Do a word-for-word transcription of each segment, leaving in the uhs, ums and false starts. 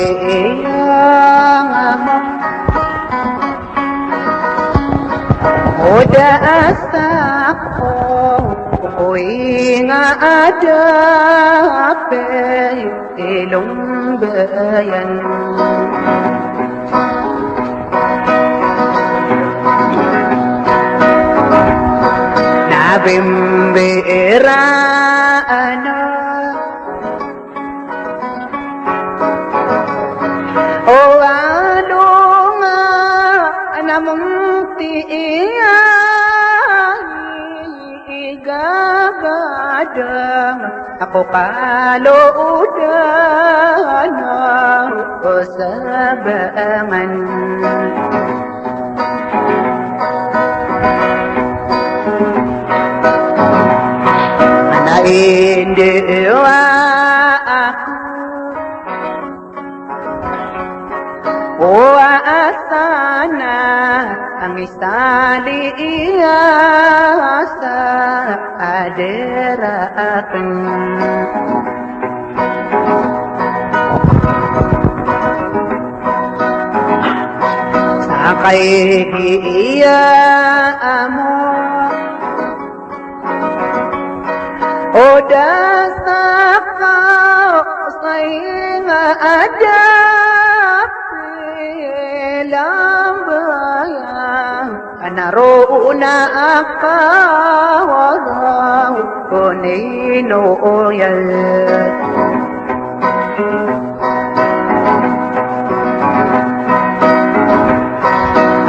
Rambiyang ama o da a sako, o inga a da a pe ilombayan. Na bimbiraan o alongan a mongtiyan i gagadang ako kalodan o sabangan. Ana indiwa ako o asana a misali iya sa adera aken. Sa kaigi iya amo o da saka o sainga a da a pe ilombayan. Ana roo na aka wala o nino oyan.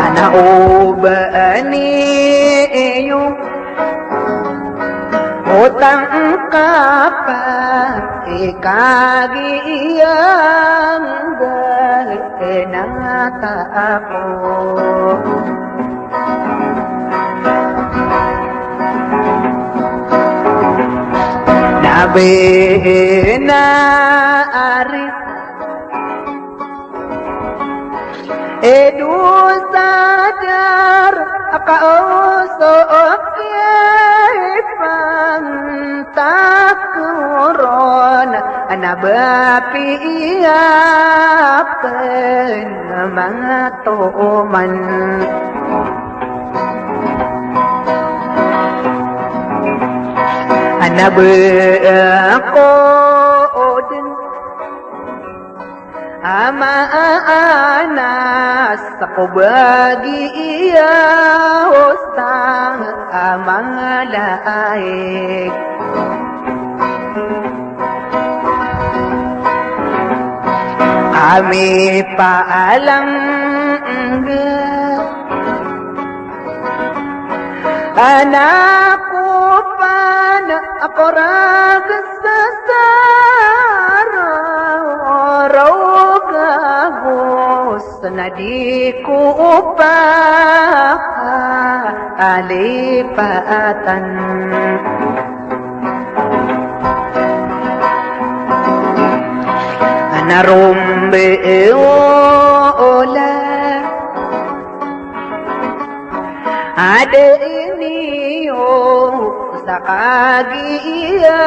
Ana o ba ani iyo o tangkapa i kagiyan ba nata ako. Na bena ari e dosa dar a kaoso o kiyapantak ron ana ba piya pen manga toman. Ana ba ako den a maana sa ko bagi iya o sa a manga laik. Kami pa alang ngga Anak ko pan a korag sasar o rog a gos na di ko pa alipatan. Ana rombe o ola a da ini o sa kagiya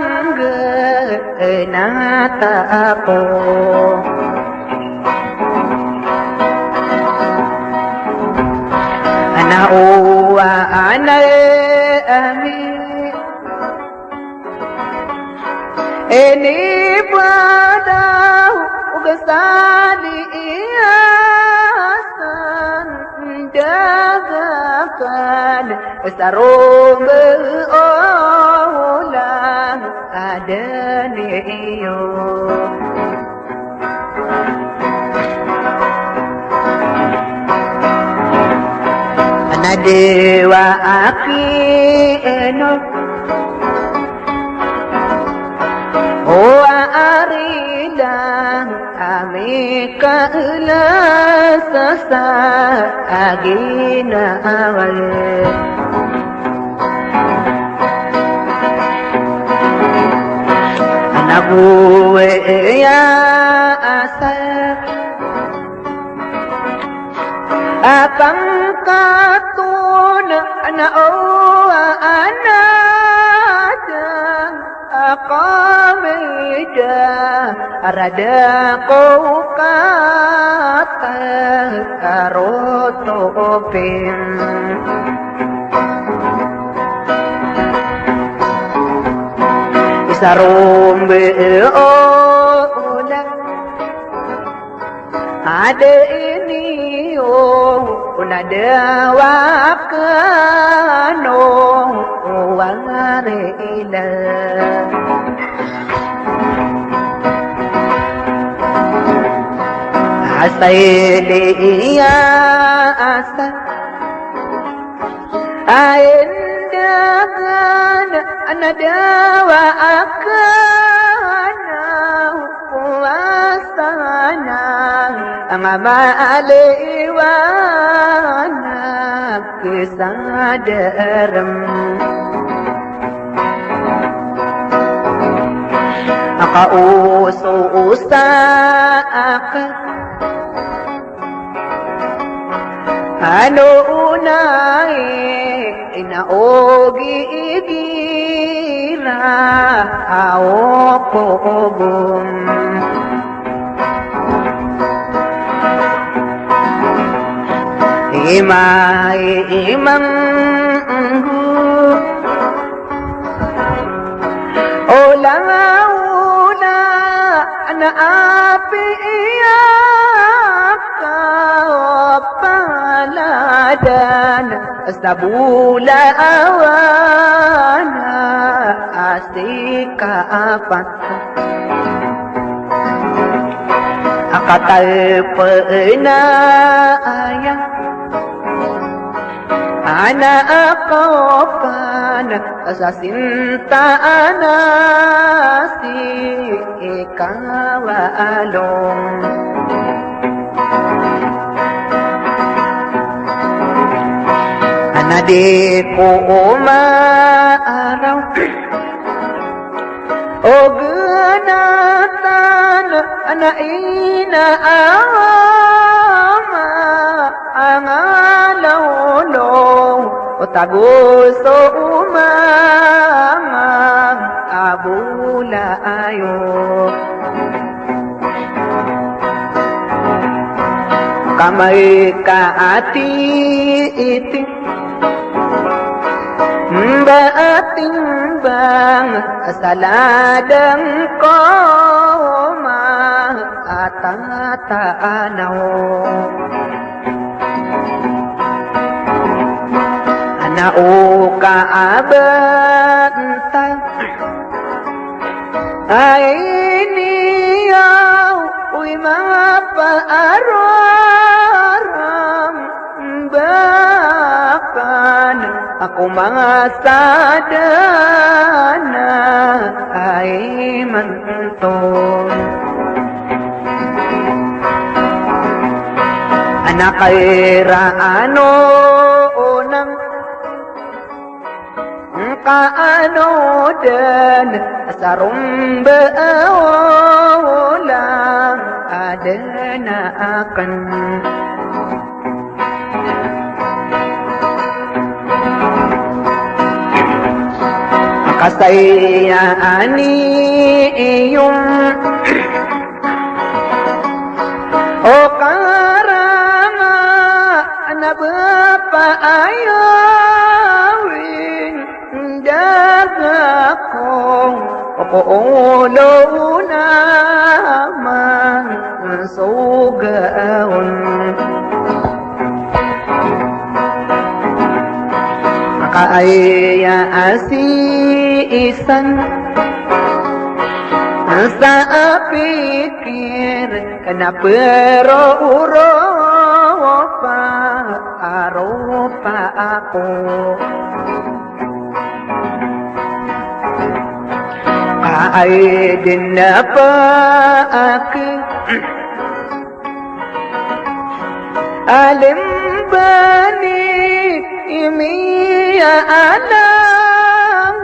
ngga na ta ako. Ana o ana ami Ini badaw o gasali iya san dagakan, saromba o olang aden iyo. Ana dewa aki eno. O arila ami ka ela sasa agina awal. Ana buwe ya asa. Apang katun ana owa ana da akamida arada ko kata karoto opin. Isarombe o ola. Ade ini o, o na dawa kano o wangare ila. Asay liya asa. Ain dagan ana dawa akana kuwasana anga maaliwana kesadarem. Aka uso usa aka Ano unay ina ogi igira awo ko ogom. Imay imang Ola nga ola na apiya ka paladan sa bola awana asika apat. Akatal pena aya Ana akopan sa sinta ana si ikawalong. Ana di ko umaaraw. O ganatan ana ina ama angalawlaw o tago so umama a bola ayo. Kamay ka ati iti Mba a timbang sa ladang ko ma a tatanaw. Ana o kaabantay. Ay niyaw, oy, manga paararam, bakan ako manga sadana ay manto. Ana kay ra ano onang Ka ano den sa romba a ola a den a aken. Ka saya ani iyong O karama na bapa ayawin da Ako, o ko olo na man sogaon. Makaaya a si isan sa apikir, kna pero oro pa aropa ako. Kaay dn a paak alim bani imiya alang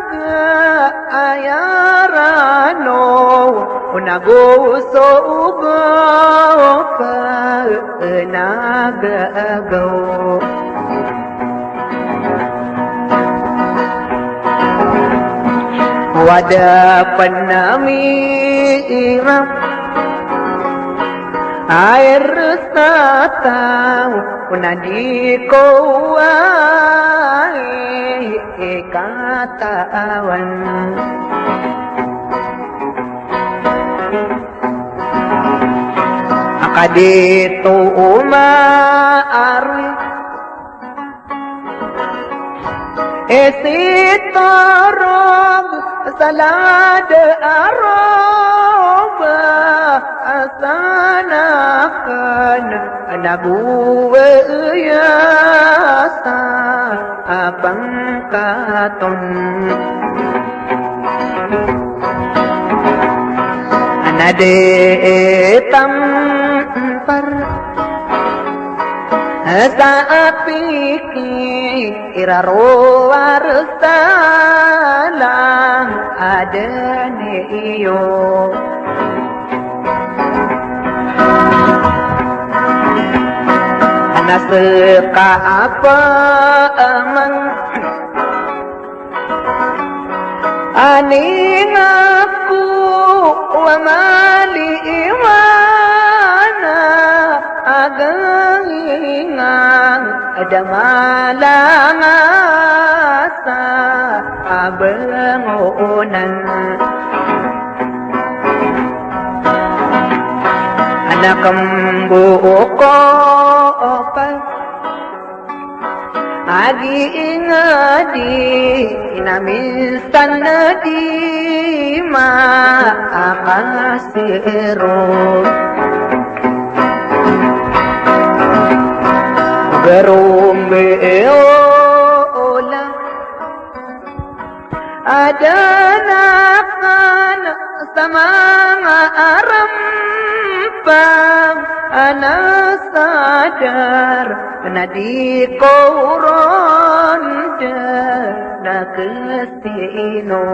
aya rano, o nago so ogo pa nagagaw. Wada pn ami iram air sa taw, o na di ko ay katawan. Aka di to omaari, e si torog sa lada a roba, a sana akn a nago aya sa a pangkaton. Ana di tampar sa apikir a rowar sa lang aden iyo. Ana ska a paman, aning ako a mali iwana, agang inga da malanga sa abangonan. Ana kmbo ko pa agi ingadi na minsan na di makasiro. Garombe ola Aden aken sa manga arampang a nasadar na di ko ron den a kesino.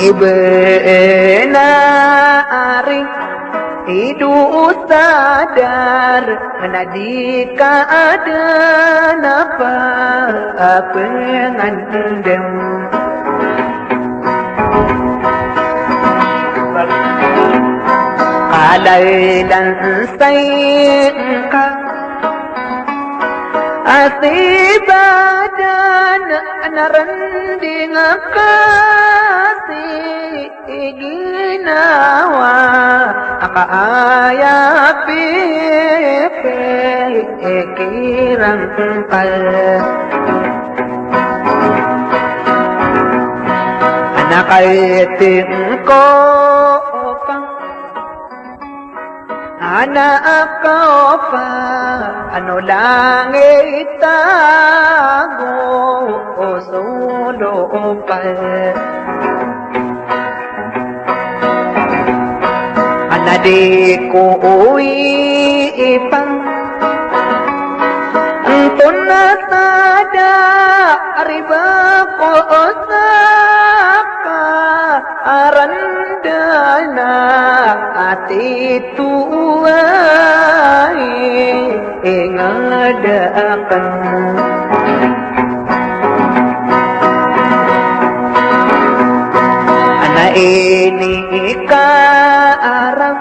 Iben a ari i dosa dar na di ka aden a pengandem. Kalailan sa ingka a si badan na rending ka si ginawa, aka aya pipikiran ka. Ana kaiting ko pa, ana ako pa, ano langit ago o solo pa. Ana di ko ipang anton na sada riba ko osaka aran dana ati tuwai. Inged aken. Ana ini ka aram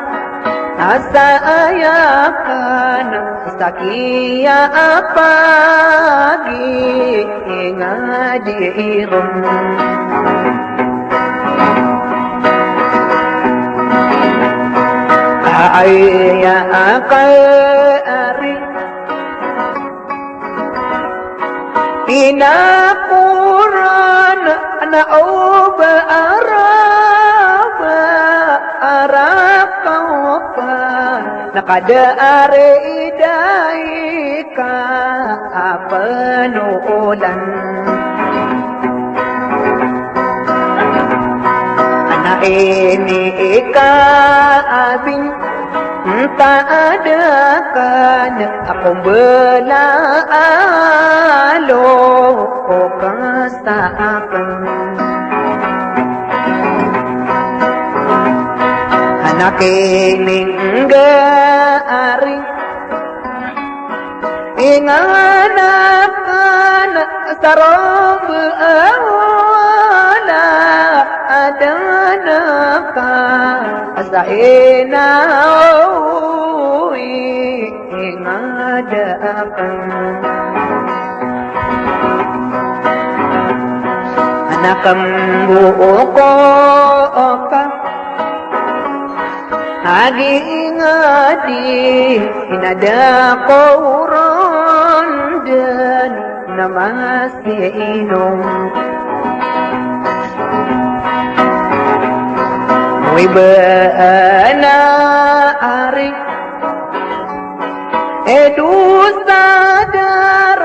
asa aya kan Sakiya a pagingadi ron. Aya a kay ari inakoran na oba araba arakaw pa na kada ari idai ka a panolan. Ana ini ika abin ta ada kan ako mbala alo o kasa akan. Ana kini ngga ari inganakan sa romba a wala adan ka sa ina o ingada akan. Ana kambo o ko oka. Agi ngadi inada ko ron den na masi inom. Wi ba ana ari Edo sadar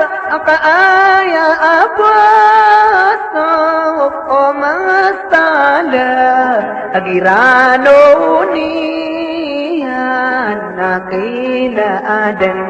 ka aya a baso o masala a girano niyan a kailadan.